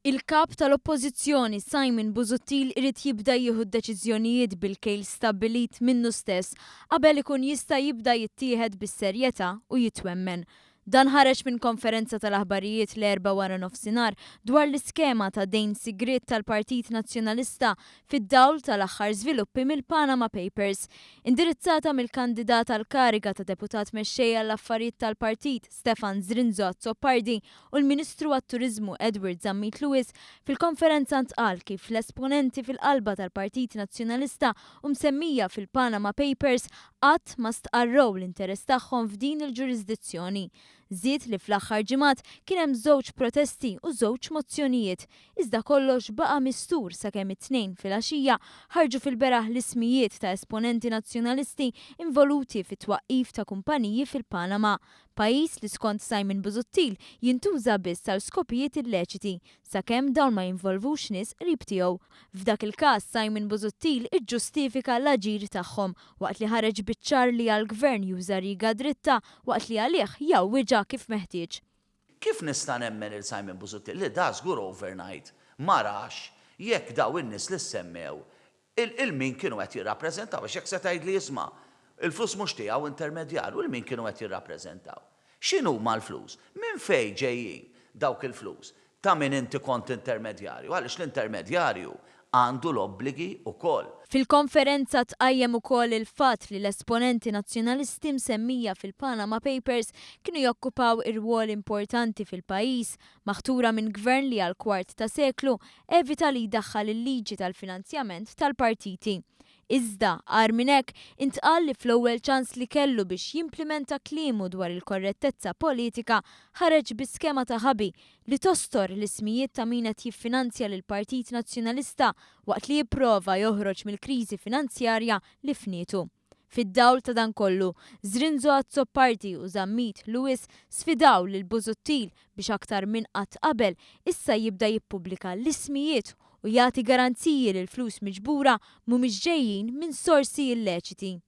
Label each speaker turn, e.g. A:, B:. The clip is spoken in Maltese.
A: Il-Kap tal-Oppożizzjoni Simon Busuttil irid jibda jieħu d-deċiżjonijiet bil-kejl stabbilit minnu stess qabel ikun jista' jibda jittieħed bis-serjetà u jitwemmen. Dan ħareġ minn konferenza tal-aħbarijiet l-Erbgħa waranofsinhar dwar l-iskema ta' dejn sigriet tal-Partit Nazzjonalista fid-dawl tal-aħħar żviluppi mill-Panama Papers. Indirizzata mill-kandidat għall-kariga ta' Deputat Mexxej għall-Affarijiet tal-Partit Stefan Zrinzo Azzopardi u l-Ministru għat-Turiżmu Edward Zammit Lewis, fil-konferenza ntqal kif l-esponenti fil-qalba tal-Partit Nazzjonalista u msemmija fil-Panama Papers qatt ma stqarrew l-interess tagħhom f'din il-ġurisdizzjoni. Żied li fl-aħħar ġimgħat kien hemm żewġ protesti u żewġ mozzjonijiet, iżda kollox baqa' mistur sakemm it-Tnejn filgħaxija ħarġu fil-beraħ l-ismijiet ta' esponenti Nazzjonalisti involuti fit-twaqqif ta' kumpaniji fil-Panama, Pajjiż li skont Simon Busuttil jintuża biss għal skopijiet illeċiti, sakemm dawn ma jinvolvux nies qrib tiegħu. F'dak il-każ Simon Busuttil iġġustifika l-aġir tagħhom, waqt li ħareġ biċ-ċar li għall-Gvern juża riga dritta waqt li għalih jgħawwiġha kif meħtieġ.
B: Kif nista' nemmen lil Simon Busuttil li da żgur overnight ma rax jekk daw in-nies li ssemmew 'Il min kienu qed jirrappreżentaw? Għax jekk se tgħidli isma', il-flus mhux tiegħu intermedjarju, 'il min kienu qed jirrappreżentaw? X'inhuma l-flus? Minn fejn ġejjin dawk il-flus ta' min inti kont intermedjarju? Għaliex l-intermedjarju għandu l-obbligi wkoll.
A: Fil-konferenza tqajjem ukoll il-fatt li l-esponenti Nazzjonalisti msemmija fil-Panama Papers kienu jokkupaw irwol importanti fil-pajjiż, maħtura minn Gvern li għal kwart ta' seklu evita li jdaħħal il-liġi tal-finanzjament tal-partiti. Iżda, agħar minn hekk, intqal li fl-ewwel ċans li kellu biex jimplimenta kliemu dwar il-korrettezza politika, ħareġ bi skema ta' ħabi li tostor l-ismijiet ta' min qed jiffinanzja lill-Partit Nazzjonalista waqt li jipprova joħroġ mill-kriżi finanzjarja li fnietu. Fid-dawl ta' dan kollu, Zrinzo Azzopardi u Zammit Lewis sfidaw lil Busuttil biex aktar minn qatt qabel issa jibda jippubblika l-ismijiet u jagħti garanziji li l-flus miġbura mhumiex ġejjin minn sorsi illeċiti.